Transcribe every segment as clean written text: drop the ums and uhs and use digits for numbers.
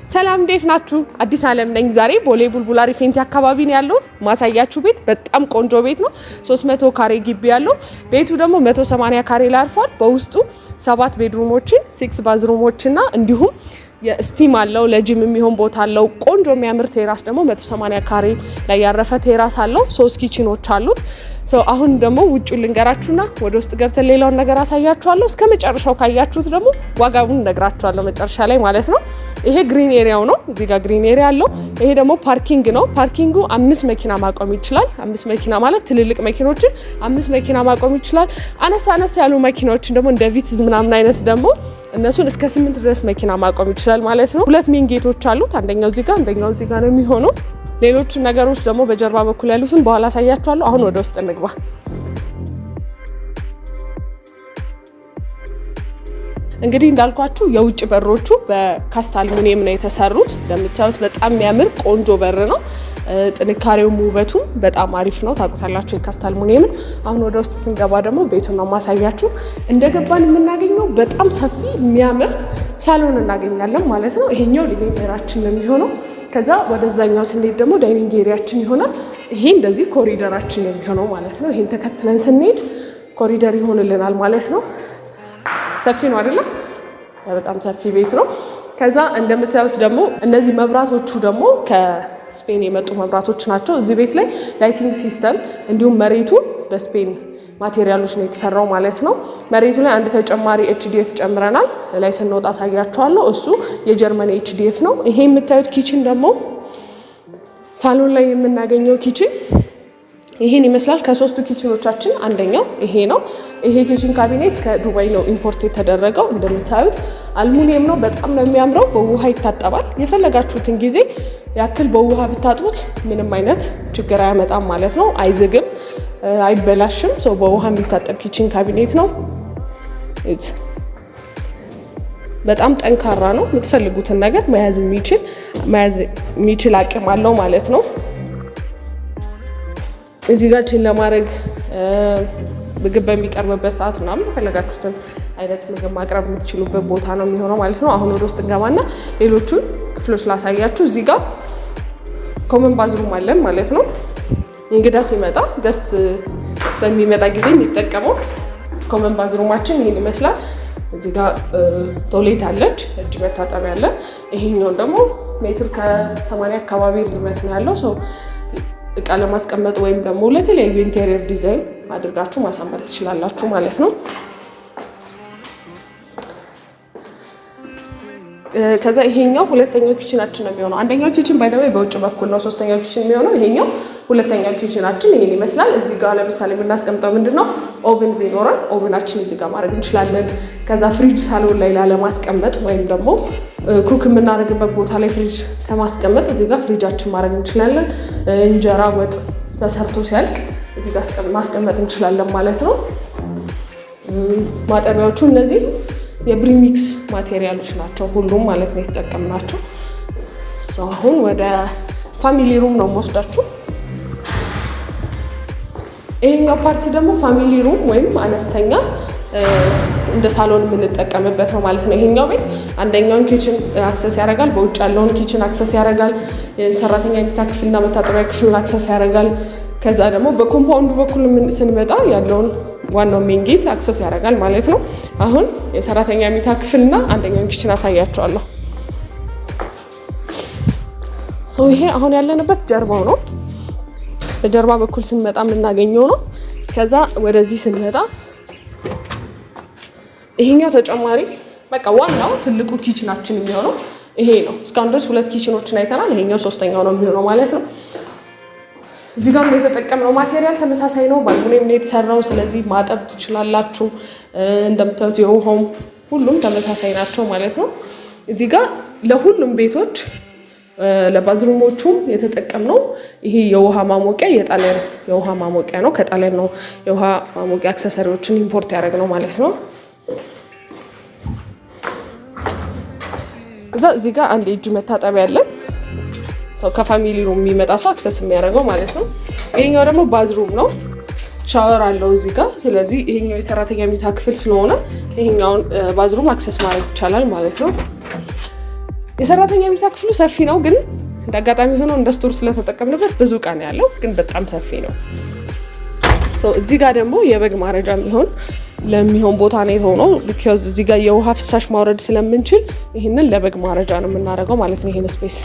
ሰላም እንዴት ናችሁ? አዲስ አለም ነኝ። ዛሬ ቦሌ ቡልቡላ ሪፌንቲ አካባቢ ነው ያለሁት። ማሳያችሁ ቤት በጣም ቆንጆ ቤት ነው። 300 ካሬ ግቢ ያለው ቤቱ ደግሞ 180 ካሬ ላይ አርፏል። በውስጡ 7 bedroom ኦችን፣ 6 bathroom ኦችና እንዲሁም የ steam አለው። ለጂም የሚሆን ቦታ አለው። ቆንጆ የሚያምር terrace ደግሞ 180 ካሬ ላይ ያረፈ terrace አለው። 3 kitchen ኦች አሉት። አሁን ደግሞ ውጭ ልንገራችሁና ወደ ውስጥ ገብተን ሌላውን ነገር አሳያችኋለሁ። እስከ መጨረሻው ካያችሁት ደግሞ ዋጋውን እነግራችኋለሁ መጨረሻ ላይ ማለት ነው። ይሄ green area ው ነው። እዚህ ጋር green area አለው። ይሄ ደግሞ parking ነው። Parking ኡ 5 መኪና ማቆም ይችላል። 5 መኪና ማለት ትልልቅ መኪኖችን 5 መኪና ማቆም ይችላል። አነስ አነስ ያሉ መኪናዎችን ደግሞ እንደ ቪትዝ ምናምን አይነት ደግሞ እነሱን እስከ 8 ድረስ መኪና ማቆም ይችላል ማለት ነው። 2 main gate ኦች አሉት። አንደኛው እዚህ ጋር፣ አንደኛው እዚህ ጋር ነው የሚሆነው። ሌሎቹን ነገሮች ደግሞ በጀርባ በኩል ያሉትን በኋላ አሳያችኋለሁ። አሁን ወደ ውስጥ እንግባ። እንግዲህ እንዳልኳችሁ የውጭ በሮቹ በ cast አልሙኒየም ነው የተሰሩት። እንደምታዩት በጣም የሚያምር ቆንጆ በር ነው። ጥንካሬውም ውበቱም በጣም አሪፍ ነው። ታውቁታላችሁ የ cast አልሙኒየምን። አሁን ወደ ውስጥ ስንገባ ደግሞ ቤቱን ነው ማሳያችሁ። እንደገባን የምናገኘው በጣም ሰፊ የሚያምር ሳሎን እናገኛለን ማለት ነው። ይሄኛው living area ኣችን ነው የሚሆነው። ከዛ ወደዛኛው ስንሄድ ደግሞ dining area ኣችን ይሆናል። ይሄ እንደዚህ ኮሪደራችን ነው የሚሆነው ማለት ነው። ይሄን ተከትለን ስንሄድ ኮሪደር ይሆንልናል ማለት ነው። ሰፊ ነው አይደለ? በጣም ሰፊ ቤት ነው። ከዛ እንደምታዩት ደግሞ እነዚህ መብራቶቹ ደግሞ ከስፔን የመጡ መብራቶች ናቸው። እዚህ ቤት ላይ lighting system እንዲሁም መሬቱ በስፔን material ኦች ነው የተሰራው ማለት ነው። መሬቱ ላይ አንድ ተጨማሪ HDF ጨምረናል። ላይ ስንወጣ አሳያችኋለሁ። እሱ የጀርመን HDF ነው። ይሄ የምታዩት kitchen ደግሞ ሳሎን ላይ የምናገኘው kitchen ይሄን ይመስላል። ከሶስቱ kitchen ኦቻችን አንደኛው ይሄ ነው። ይሄ kitchen cabinet ከዱባይ ነው import የተደረገው። እንደምታዩት አልሙኒየም ነው። በጣም ነው የሚያምረው። በውሃ ይታጠባል። የፈለጋችሁትን ጊዜ ያክል በውሃ ብታጥቡት ምንም አይነት ችግር አያመጣም ማለት ነው። አይዝግም፣ አይበላሽም። So በውሃ የሚታጠብ kitchen cabinet ነው። በጣም ጠንካራ ነው። የምትፈልጉትን ነገር መያዝ የሚችል አቅም አለው ማለት ነው። እዚህ ጋር chill ለማድረግ ምግብ በሚቀርብበት ሰዓት ምናምን የፈለጋችሁትን አይነት ምግብ ማቅረብ የምትችሉበት ቦታ ነው የሚሆነው ማለት ነው። አሁን ወደ ውስጥ እንገባና ሌሎቹን ክፍሎች ላሳያችሁ። እዚህ ጋር common bathroom አለን ማለት ነው። እንግዳ ሲመጣ፣ guest በሚመጣ ጊዜ የሚጠቀመው common bathroom ኣችን ይህን ይመስላል። እዚህ ጋር toilet አለች፣ እጅ መታጠቢያ አለ። ይሄኛውን ደግሞ ሜትር ከ80 አካባቢ ርዝመት ነው ያለው። እቃ ለማስቀመጥ ወይም ደግሞ ለተለያዩ interior design አድርጋችሁ ማሳመር ትችላላችሁ ማለት ነው። ከዛ ይሄኛው ሁለተኛው kitchen ኣችን ነው የሚሆነው። አንደኛው kitchen by the way በውጭ በኩል ነው። ሶስተኛው kitchen የሚሆነው ይሄኛው ሁለተኛው kitchen ኣችን ይሄን ይመስላል። እዚህ ጋር ለምሳሌ የምናስቀምጠው ምንድን ነው፣ oven ቢኖረን oven ኣችን እዚህ ጋር ማድረግ እንችላለን። ከዛ ፍሪጅ ሳሎን ላይ ላለማስቀመጥ ወይም ደግሞ cook የምናደርግበት ቦታ ላይ ፍሪጅ ከማስቀመጥ እዚህ ጋር ፍሪጃችን ማድረግ እንችላለን። እንጀራ ወጥ ተሰርቶ ሲያልቅ እዚህ ጋር ማስቀመጥ እንችላለን ማለት ነው። ማጠቢያዎቹ እነዚህ የብሪሚክስ material ኦች ናቸው ሁሉም ማለት ነው የተጠቀምናቸው። አሁን ወደ family room ነው የምወስዳችሁ። ይሄኛው part ደግሞ family room ወይም አነስተኛ እንደ ሳሎን የምንጠቀምበት ነው ማለት ነው። ይሄኛው ቤት አንደኛውን kitchen access ያደርጋል፣ በውጭ ያለውን kitchen access ያደርጋል፣ ሰራተኛ መኝታ ክፍልና መታጠቢያ ክፍልን access ያደርጋል። ከዛ ደግሞ በ compound ኡ በኩል ስንመጣ ያለውን ዋናው main gate access ያደርጋል ማለት ነው። አሁን የሰራተኛ መኝታ ክፍልና አንደኛውን kitchen አሳያችኋለሁ። ይሄ አሁን ያለንበት ጀርባው ነው። በጀርባ በኩል ስንመጣ የምናገኘው ነው። ከዛ ወደዚህ ስንመጣ ይሄኛው ተጨማሪ በቃ ዋናው ትልቁ kitchen ኣችን የሚሆነው ይሄ ነው። እስካሁን ድረስ ሁለት kitchen ኦችን አይተናል። ይሄኛው ሶስተኛው ነው የሚሆነው ማለት ነው። እዚህ ጋር የተጠቀምነው material ተመሳሳይ ነው። በአልሙኒየም ነው የተሰራው። ስለዚህ ማጠብ ትችላላችሁ። እንደምታዩት የውሃውም ሁሉም ተመሳሳይ ናቸው ማለት ነው። እዚህ ጋር ለሁሉም ቤቶች ለ bathroom ኦቹም የተጠቀምነው ይሄ የውሃ ማሞቂያ የጣሊያን የውሃ ማሞቂያ ነው። ከጣሊያን ነው የውሃ ማሞቂያ accessory ዎችን import ያደረግነው ማለት ነው። እዛ እዚህ ጋር አንድ የእጅ መታጠቢያ አለን። ሰው ከ family room የሚመጣ ሰው access የሚያደርገው ማለት ነው። ይሄኛው ደግሞ bathroom ነው። ሻወር አለው እዚህ ጋር። ስለዚህ ይሄኛው የሰራተኛ መኝታ ክፍል ስለሆነ ይሄኛውን bathroom access ማድረግ ይቻላል ማለት ነው። የሰራተኛ መኝታ ክፍሉ ሰፊ ነው፣ ግን እንደ አጋጣሚ ሆኖ እንደ store ስለተጠቀምንበት ብዙ እቃ ነው ያለው፣ ግን በጣም ሰፊ ነው። እዚህ ጋር ደግሞ የበግ ማረጃ የሚሆን ለሚሆን ቦታ ነው የሆነው። Because እዚህ ጋር የውሃ ፍሳሽ ማውረድ ስለምንችል ይህንን ለበግ ማረጃ ነው የምናደርገው ማለት ነው ይሄን space።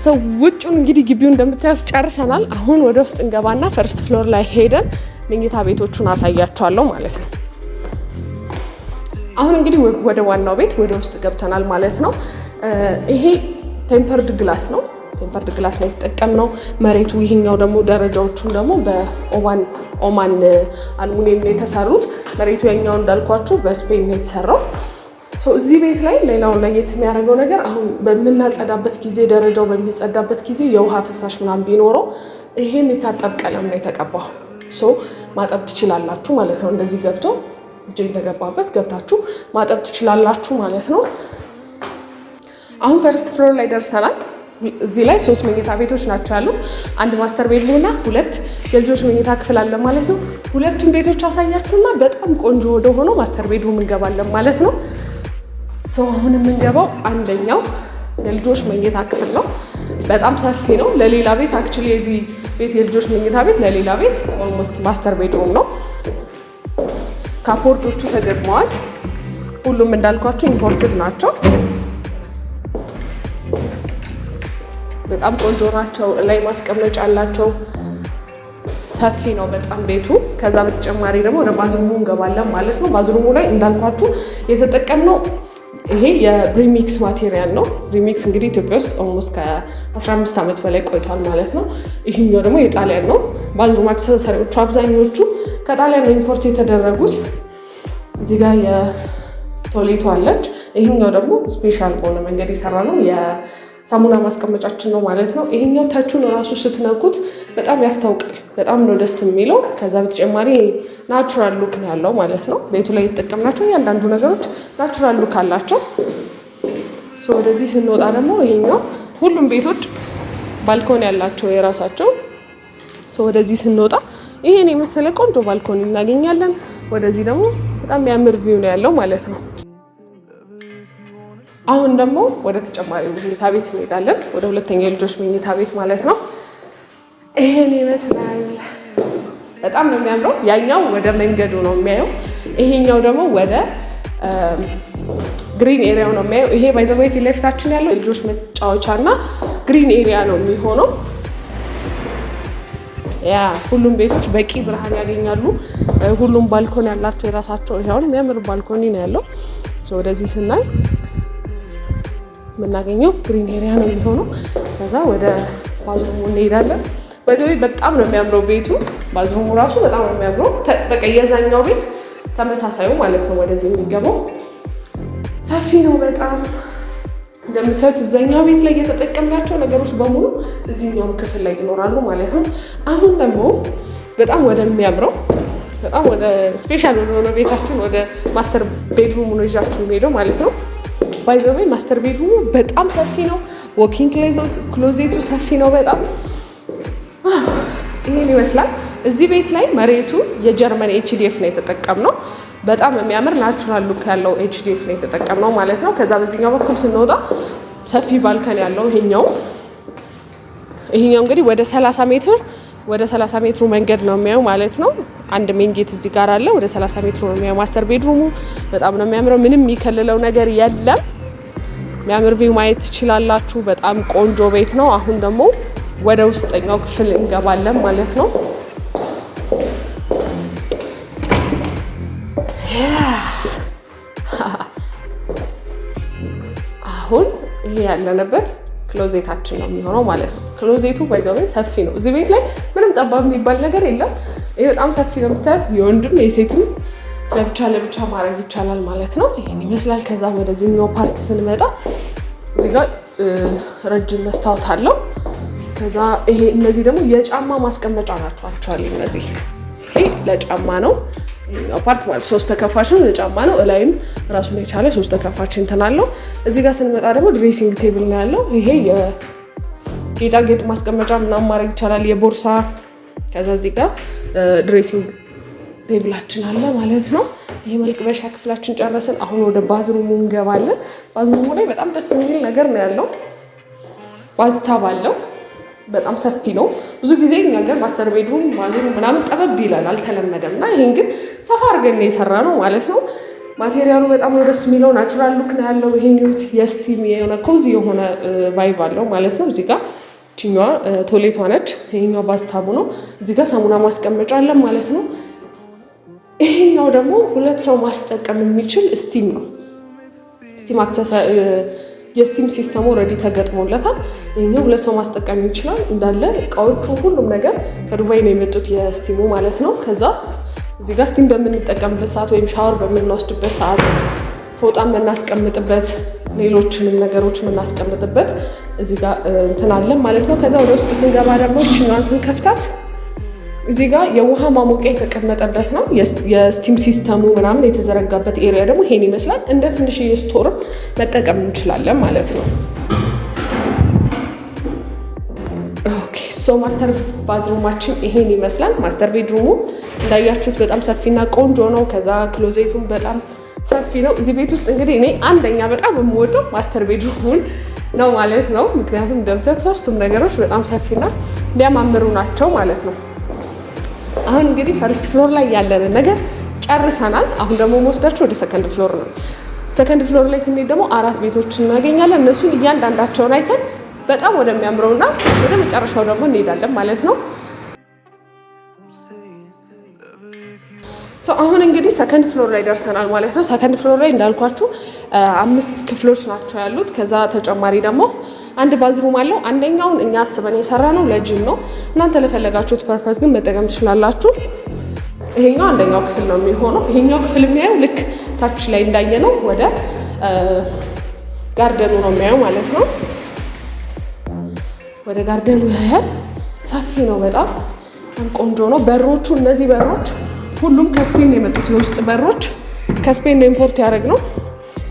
So ውጩን እንግዲህ ግቢውን እንደምታዩት ጨርሰናል። አሁን ወደ ውስጥ እንገባና first floor ላይ ሄደን መኝታ ቤቶቹን አሳያችኋለሁ ማለት ነው። አሁን እንግዲህ ወደ ዋናው ቤት ወደ ውስጥ ገብተናል ማለት ነው። ይሄ tempered glass ነው። Tempered glass ነው የተጠቀምነው። መሬቱ ይሄኛው ደግሞ ደረጃዎቹን ደግሞ በኦማን ኦማን አልሙኒየም ነው የተሰሩት። መሬቱ የኛው እንዳልኳችሁ በስፔን ነው የተሰራው። እዚህ ቤት ላይ ሌላውን ለየት የሚያደርገው ነገር አሁን በምናጸዳበት ጊዜ፣ ደረጃው በሚጸዳበት ጊዜ የውሃ ፍሳሽ ምናምን ቢኖረው ይሄ የሚታጠብ ቀለም ነው የተቀባው። So ማጠብ ትችላላችሁ ማለት ነው። እንደዚህ ገብቶ እጅ እንደገባበት ገብታችሁ ማጠብ ትችላላችሁ ማለት ነው። አሁን first floor ላይ ደርሰናል። እዚህ ላይ ሶስት መኝታ ቤቶች ናቸው ያሉት። አንድ master bedroom እና ሁለት የልጆች መኝታ ክፍል አለ ማለት ነው። ሁለቱም ቤቶች አሳያችሁና በጣም ቆንጆ ወደ ሆነው master bedroom እንገባለን ማለት ነው። So አሁን የምንገባው አንደኛው የልጆች መኝታ ክፍል ነው። በጣም ሰፊ ነው። ለሌላ ቤት actually የዚህ ቤት የልጆች መኝታ ቤት ለሌላ ቤት almost master bedroom ነው። Cupboard ኦቹ ተገጥመዋል። ሁሉም እንዳልኳችሁ imported ናቸው። በጣም ቆንጆ ናቸው። ላይ ማስቀመጫ አላቸው። ሰፊ ነው በጣም ቤቱ። ከዛ በተጨማሪ ደግሞ ወደ bathroom ኡ እንገባለን ማለት ነው። Bathroom ኡ ላይ እንዳልኳችሁ የተጠቀምነው ይሄ የብሪሚክስ material ነው። ብሪሚክስ እንግዲህ ኢትዮጵያ ውስጥ almost ከ15 ዓመት በላይ ቆይቷል ማለት ነው። ይሄኛው ደግሞ የጣሊያን ነው። Bathroom accessory ዎቹ አብዛኞቹ ከጣሊያን ነው import የተደረጉት። እዚህ ጋር የ toilet ኡ አለች። ይሄኛው ደግሞ special በሆነ መንገድ የሰራ ነው፣ የሳሙና ማስቀመጫችን ነው ማለት ነው። ይሄኛው touch ኡን እራሱ ስትነኩት በጣም ያስታውቃል። በጣም ነው ደስ የሚለው። ከዛ በተጨማሪ natural look ነው ያለው ማለት ነው። ቤቱ ላይ የተጠቀምናቸው እያንዳንዱ ነገሮች natural look አላቸው። ወደዚህ ስንወጣ ደግሞ ይሄኛው ሁሉም ቤቶች balcony ያላቸው የራሳቸው። ወደዚህ ስንወጣ ይሄን የመሰለ ቆንጆ balcony እናገኛለን። ወደዚህ ደግሞ በጣም የሚያምር view ነው ያለው ማለት ነው። አሁን ደግሞ ወደ ተጨማሪ መኝታ ቤት እንሄዳለን። ወደ ሁለተኛው የልጆች መኝታ ቤት ማለት ነው። ይሄን ይመስላል። በጣም ነው የሚያምረው። ያኛው ወደ መንገዱ ነው የሚያየው። ይሄኛው ደግሞ ወደ green area ው ነው የሚያየው። ይሄ by the way ፊት ለፊታችን ያለው የልጆች መጫወቻ እና green area ነው የሚሆነው። Yeah፣ ሁሉም ቤቶች በቂ ብርሃን ያገኛሉ። ሁሉም balcony ያላቸው የራሳቸው። ይሄውን የሚያምር balcony ነው ያለው። ወደዚህ ስናይ የምናገኘው green area ነው የሚሆነው። ከዛ ወደ bathroom ኡ እንሄዳለን። By the way በጣም ነው የሚያምረው ቤቱ። Bathroom ኡ ራሱ በጣም ነው የሚያምረው። በቃ የዛኛው ቤት ተመሳሳዩ ማለት ነው። ወደዚህ የሚገባው ሰፊ ነው በጣም። እንደምታዩት እዛኛው ቤት ላይ የተጠቀምናቸው ነገሮች በሙሉ እዚህኛውም ክፍል ላይ ይኖራሉ ማለት ነው። አሁን ደግሞ በጣም ወደሚያምረው፣ በጣም ወደ special ወደሆነ ቤታችን ወደ master bedroom ነው ይዣችሁ የሚሄደው ማለት ነው። By the way master bedroom ኡ በጣም ሰፊ ነው። Walk-in closet ኡ ሰፊ ነው በጣም። ይህን ይመስላል። እዚህ ቤት ላይ መሬቱ የጀርመን HDF ነው የተጠቀምነው። በጣም የሚያምር natural look ያለው HDF ነው የተጠቀምነው ማለት ነው። ከዛ በዚህኛው በኩል ስንወጣ ሰፊ balcony ያለው ይሄኛው እንግዲህ ወደ 30 ሜትር፣ ወደ 30 ሜትሩ መንገድ ነው የሚያየው ማለት ነው። አንድ main gate እዚህ ጋር አለ። ወደ 30 ሜትሩ ነው የሚያየው master bedroom ኡ። በጣም ነው የሚያምረው። ምንም የሚከልለው ነገር የለም። የሚያምር view ማየት ትችላላችሁ። በጣም ቆንጆ ቤት ነው። አሁን ደግሞ ወደ ውስጠኛው ክፍል እንገባለን ማለት ነው። አሁን ይሄ ያለንበት closet ኣችን ነው የሚሆነው ማለት ነው። Closet ኡ by the way ሰፊ ነው። እዚህ ቤት ላይ ምንም ጠባብ የሚባል ነገር የለም። ይሄ በጣም ሰፊ ነው የምታዩት። የወንድም የሴትም ለብቻ ለብቻ ማድረግ ይቻላል ማለት ነው። ይሄን ይመስላል። ከዛ ወደዚህኛው part ስንመጣ እዚህ ጋር ረጅም መስታወት አለው። ከዛ ይሄ እነዚህ ደግሞ የጫማ ማስቀመጫ ናቸው። Actually እነዚህ ይሄ ለጫማ ነው። ይሄኛው part ማለት ሶስት ተከፋች ነው፣ ለጫማ ነው። እላይም ራሱን የቻለ ሶስት ተከፋች እንትን አለው። እዚህ ጋር ስንመጣ ደግሞ dressing table ነው ያለው። ይሄ የጌጣጌጥ ማስቀመጫ ምናምን ማድረግ ይቻላል፣ የቦርሳ። ከዛ እዚህ ጋር dressing Table ኣችን አለ ማለት ነው። ይሄ መልበሻ ክፍላችን ጨረስን። አሁን ወደ bathroom ኡ እንገባለን። Bathroom ኡ ላይ በጣም ደስ የሚል ነገር ነው ያለው። Bathtub አለው። በጣም ሰፊ ነው። ብዙ ጊዜ እኛ ጋር master bedroom bathroom ምናምን ጠበብ ይላል፣ አልተለመደም። እና ይሄን ግን ሰፋ አድርገን የሰራነው ማለት ነው። Material ኡ በጣም ነው ደስ የሚለው። Natural look ነው ያለው። ይሄን ዩት የ steam የሆነ cozy የሆነ vibe አለው ማለት ነው። እዚህ ጋር ይችኛዋ toilet ኧ ነች። ይሄኛው bathtub ኡ ነው። እዚህ ጋር ሳሙና ማስቀመጫ አለን ማለት ነው። ይሄኛው ደግሞ ሁለት ሰው ማስጠቀም የሚችል steam ነው። Steam access የ steam system ኡ already ተገጥሞለታል። ይሄኛው ሁለት ሰው ማስጠቀም ይችላል። እንዳለ እቃዎቹ ሁሉም ነገር ከዱባይ ነው የመጡት የ steam ኡ ማለት ነው። ከዛ እዚህ ጋር steam በምንጠቀምበት ሰዓት ወይም ሻወር በምንወስድበት ሰዓት ፎጣ የምናስቀምጥበት፣ ሌሎችንም ነገሮች የምናስቀምጥበት እዚህ ጋር እንትን አለን ማለት ነው። ከዛ ወደ ውስጥ ስንገባ ደግሞ ይችኛዋን ስንከፍታት እዚህ ጋር የውሃ ማሞቂያ የተቀመጠበት ነው። የ steam system ኡ ምናምን የተዘረጋበት area ደግሞ ይሄን ይመስላል። እንደ ትንሽዬ store ም መጠቀም እንችላለን ማለት ነው። Okay, so master bathroom ኣችን ይሄን ይመስላል። Master bedroom ኡ እንዳያችሁት በጣም ሰፊና ቆንጆ ነው። ከዛ closet ኡም በጣም ሰፊ ነው። እዚህ ቤት ውስጥ እንግዲህ እኔ አንደኛ በጣም የምወደው master bedroom ኡን ነው ማለት ነው። ምክንያቱም እንደምታዩት ሶስቱም ነገሮች በጣም ሰፊና የሚያማምሩ ናቸው ማለት ነው። አሁን እንግዲህ first floor ላይ ያለንን ነገር ጨርሰናል። አሁን ደግሞ የምወስዳችሁ ወደ second floor ነው። Second floor ላይ ስንሄድ ደግሞ አራት ቤቶች እናገኛለን። እነሱን እያንዳንዳቸውን አይተን በጣም ወደሚያምረውና ወደ መጨረሻው ደግሞ እንሄዳለን ማለት ነው። አሁን እንግዲህ second floor ላይ ደርሰናል ማለት ነው። Second floor ላይ እንዳልኳችሁ አምስት ክፍሎች ናቸው ያሉት። ከዛ ተጨማሪ ደግሞ አንድ bathroom አለው። አንደኛውን እኛ አስበን የሰራነው ለጂም ነው። እናንተ ለፈለጋችሁት purpose ግን መጠቀም ትችላላችሁ። ይሄኛው አንደኛው ክፍል ነው የሚሆነው። ይሄኛው ክፍል የሚያየው ልክ ታች ላይ እንዳየነው ወደ garden ኡ ነው የሚያየው ማለት ነው። ወደ garden ኡ ያያል። ሰፊ ነው፣ በጣም ቆንጆ ነው። በሮቹ፣ እነዚህ በሮች ሁሉም ከስፔን ነው የመጡት። የውስጥ በሮች ከስፔን ነው import ያደረግነው።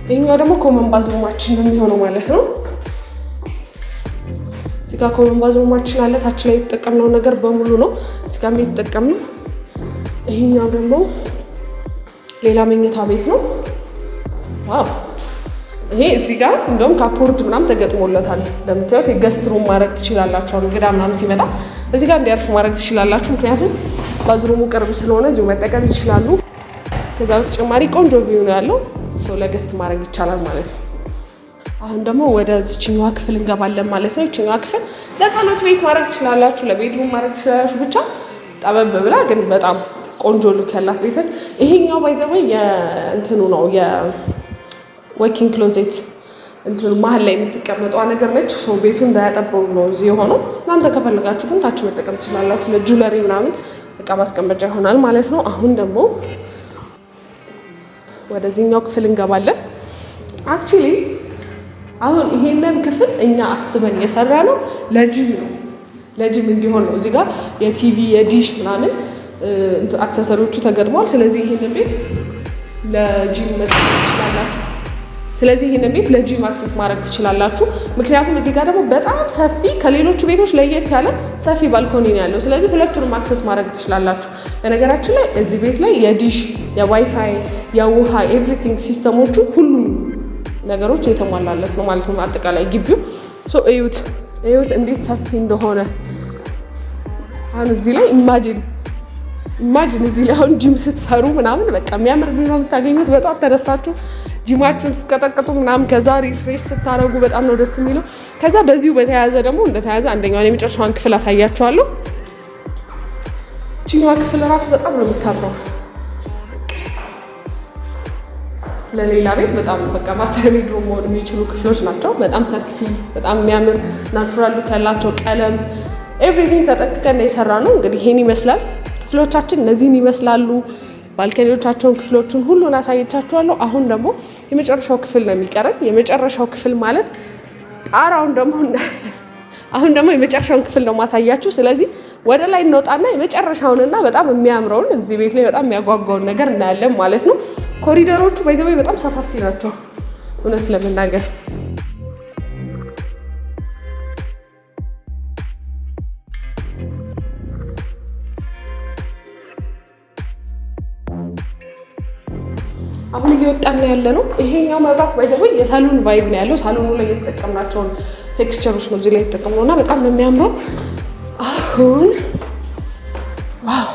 ይሄኛው ደግሞ common bathroom ኣችን ነው የሚሆነው ማለት ነው። እዚህ ጋር common bathroom ኣችን አለ። ታች ላይ የተጠቀምነው ነገር በሙሉ ነው እዚህ ጋር የተጠቀምነው። ይሄኛው ደግሞ ሌላ መኝታ ቤት ነው። Wow፣ ይሄ እዚህ ጋር እንደውም cupboard ምናምን ተገጥሞለታል። እንደምታዩት የ guest room ማድረግ ትችላላችሁ። አሁን እንግዳ ምናምን ሲመጣ እዚህ ጋር እንዲያርፉ ማድረግ ትችላላችሁ። ምክንያቱም bathroom ኡ ቅርብ ስለሆነ እዚሁ መጠቀም ይችላሉ። ከዛ በተጨማሪ ቆንጆ view ነው ያለው። So ለ guest ማድረግ ይቻላል ማለት ነው። አሁን ደግሞ ወደ ዚችኛዋ ክፍል እንገባለን ማለት ነው። ይችኛዋ ክፍል ለጸሎት ቤት ማድረግ ትችላላችሁ፣ ለ bedroom ማድረግ ትችላላችሁ። ብቻ ጠበብ ብላ ግን በጣም ቆንጆ look ያላት ቤት። ይሄኛው by the way የእንትኑ ነው፣ የ walk-in closet እንትኑ መሀል ላይ የምትቀመጠዋ ነገር ነች። So ቤቱ እንዳያጠበው ነው እዚህ የሆነው። እናንተ ከፈለጋችሁ ግን ታች መጠቀም ትችላላችሁ። ለ jewelry ምናምን እቃ ማስቀመጫ ይሆናል ማለት ነው። አሁን ደግሞ ወደዚህኛው ክፍል እንገባለን። Actually አሁን ይሄንን ክፍል እኛ አስበን የሰራነው ለጂም ነው፣ ለጂም እንዲሆን ነው። እዚህ ጋር የ TV፣ የ dish ምናምን accessory ዎቹ ተገጥመዋል። ስለዚህ ይሄንን ቤት ለጂም መጠቀም ትችላላችሁ። ስለዚህ ይህንን ቤት ለ gym access ማድረግ ትችላላችሁ። ምክንያቱም እዚህ ጋር ደግሞ በጣም ሰፊ፣ ከሌሎቹ ቤቶች ለየት ያለ ሰፊ balcony ነው ያለው። ስለዚህ ሁለቱንም access ማድረግ ትችላላችሁ። በነገራችን ላይ እዚህ ቤት ላይ የ dish፣ የ WiFi፣ የውሃ፣ everything system ኦቹ ሁሉም ነገሮች የተሟላለት ነው ማለት ነው። አጠቃላይ ግቢው so እዩት፣ እዩት እንዴት ሰፊ እንደሆነ። አሁን እዚህ ላይ imagine እዚህ ላይ አሁን ጂም ስትሰሩ ምናምን በቃ የሚያምር view ነው የምታገኙት። በጣም ተደስታችሁ ጂማችሁን ስትቀጠቅጡ ምናምን ከዛ refresh ስታደርጉ በጣም ነው ደስ የሚለው። ከዛ በዚሁ በተያያዘ ደግሞ እንደተያዘ አንደኛውን የመጨረሻዋን ክፍል አሳያችኋለሁ። ይችኛዋ ክፍል እራሱ በጣም ነው የምታምረው። ለሌላ ቤት በጣም በቃ master bedroom መሆን የሚችሉ ክፍሎች ናቸው። በጣም ሰፊ፣ በጣም የሚያምር natural look ያላቸው፣ ቀለም everything ተጠንቅቀን የሰራነው። እንግዲህ ይሄን ይመስላል፣ ክፍሎቻችን እነዚህን ይመስላሉ። Balcony ዎቻቸውን፣ ክፍሎቹን ሁሉን አሳይቻችኋለሁ። አሁን ደግሞ የመጨረሻው ክፍል ነው የሚቀረን። የመጨረሻው ክፍል ማለት ጣራውን ደግሞ፣ አሁን ደግሞ የመጨረሻውን ክፍል ነው ማሳያችሁ። ስለዚህ ወደ ላይ እንወጣና የመጨረሻውንና በጣም የሚያምረውን፣ እዚህ ቤት ላይ በጣም የሚያጓጓውን ነገር እናያለን ማለት ነው። ኮሪደሮቹ by the way በጣም ሰፋፊ ናቸው እውነት ለመናገር። አሁን እየወጣን ያለ ነው። ይሄኛው መብራት by the way የሳሎን vibe ነው ያለው። ሳሎኑ ላይ የተጠቀምናቸውን fixture ኦች ነው እዚህ ላይ የተጠቀምነው እና በጣም ነው የሚያምረው። አሁን wow፣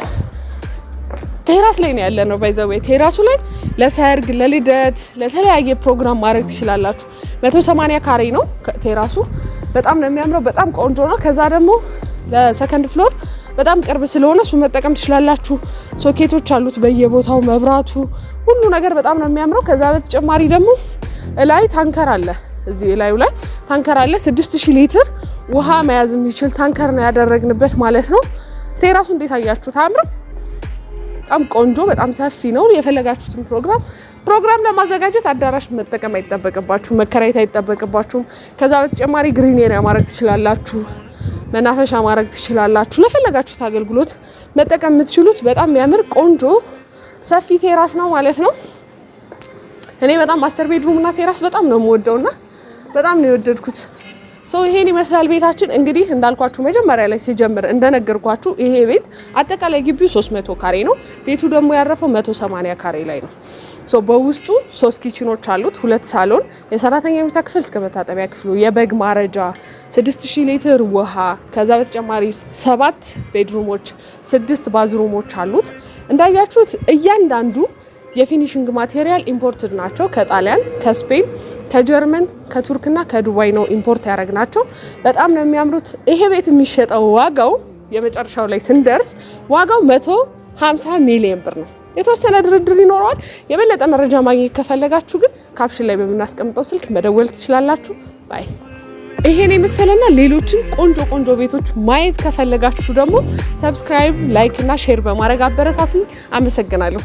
terrace ላይ ነው ያለነው። By the way terrace ኡ ላይ ለሰርግ፣ ለልደት፣ ለተለያየ ፕሮግራም ማድረግ ትችላላችሁ። 180 ካሬ ነው terrace ኡ። በጣም ነው የሚያምረው። በጣም ቆንጆ ነው። ከዛ ደግሞ ለ second floor በጣም ቅርብ ስለሆነ እሱ መጠቀም ትችላላችሁ። ሶኬቶች አሉት በየቦታው፣ መብራቱ፣ ሁሉ ነገር በጣም ነው የሚያምረው። ከዛ በተጨማሪ ደግሞ እላይ tanker አለ። እዚህ እላዩ ላይ tanker አለ። 6000 ሊትር ውሃ መያዝ የሚችል tanker ነው ያደረግንበት ማለት ነው። Terrace ኡ እንዴት አያችሁት? አያምርም? በጣም ቆንጆ፣ በጣም ሰፊ ነው። የፈለጋችሁትን ፕሮግራም ለማዘጋጀት አዳራሽ መጠቀም አይጠበቅባችሁም፣ መከራየት አይጠበቅባችሁም። ከዛ በተጨማሪ green area ማድረግ ትችላላችሁ፣ መናፈሻ ማድረግ ትችላላችሁ። ለፈለጋችሁት አገልግሎት መጠቀም የምትችሉት በጣም የሚያምር ቆንጆ ሰፊ terrace ነው ማለት ነው። እኔ በጣም master bedroom እና terrace በጣም ነው የምወደውና በጣም ነው የወደድኩት። So ይሄን ይመስላል ቤታችን። እንግዲህ እንዳልኳችሁ መጀመሪያ ላይ ሲጀምር እንደነገርኳችሁ ይሄ ቤት አጠቃላይ ግቢው 300 ካሬ ነው። ቤቱ ደግሞ ያረፈው 180 ካሬ ላይ ነው። So በውስጡ ሶስት kitchen ኦች አሉት፣ ሁለት ሳሎን፣ የሰራተኛ መኝታ ክፍል እስከ መታጠቢያ ክፍሉ፣ የበግ ማረጃ፣ 6000 ሊትር ውሃ፣ ከዛ በተጨማሪ ሰባት bedroom ኦች፣ ስድስት bathroom ኦች አሉት። እንዳያችሁት እያንዳንዱ የ finishing material imported ናቸው። ከጣሊያን፣ ከስፔን፣ ከጀርመን፣ ከቱርክና ከዱባይ ነው import ያደረግናቸው። በጣም ነው የሚያምሩት። ይሄ ቤት የሚሸጠው ዋጋው የመጨረሻው ላይ ስንደርስ ዋጋው 150 ሚሊዮን ብር ነው። የተወሰነ ድርድር ይኖረዋል። የበለጠ መረጃ ማግኘት ከፈለጋችሁ ግን caption ላይ በምናስቀምጠው ስልክ መደወል ትችላላችሁ። Bye። ይሄን የመሰለና ሌሎችን ቆንጆ ቆንጆ ቤቶች ማየት ከፈለጋችሁ ደግሞ subscribe፣ like እና share በማድረግ አበረታቱኝ። አመሰግናለሁ።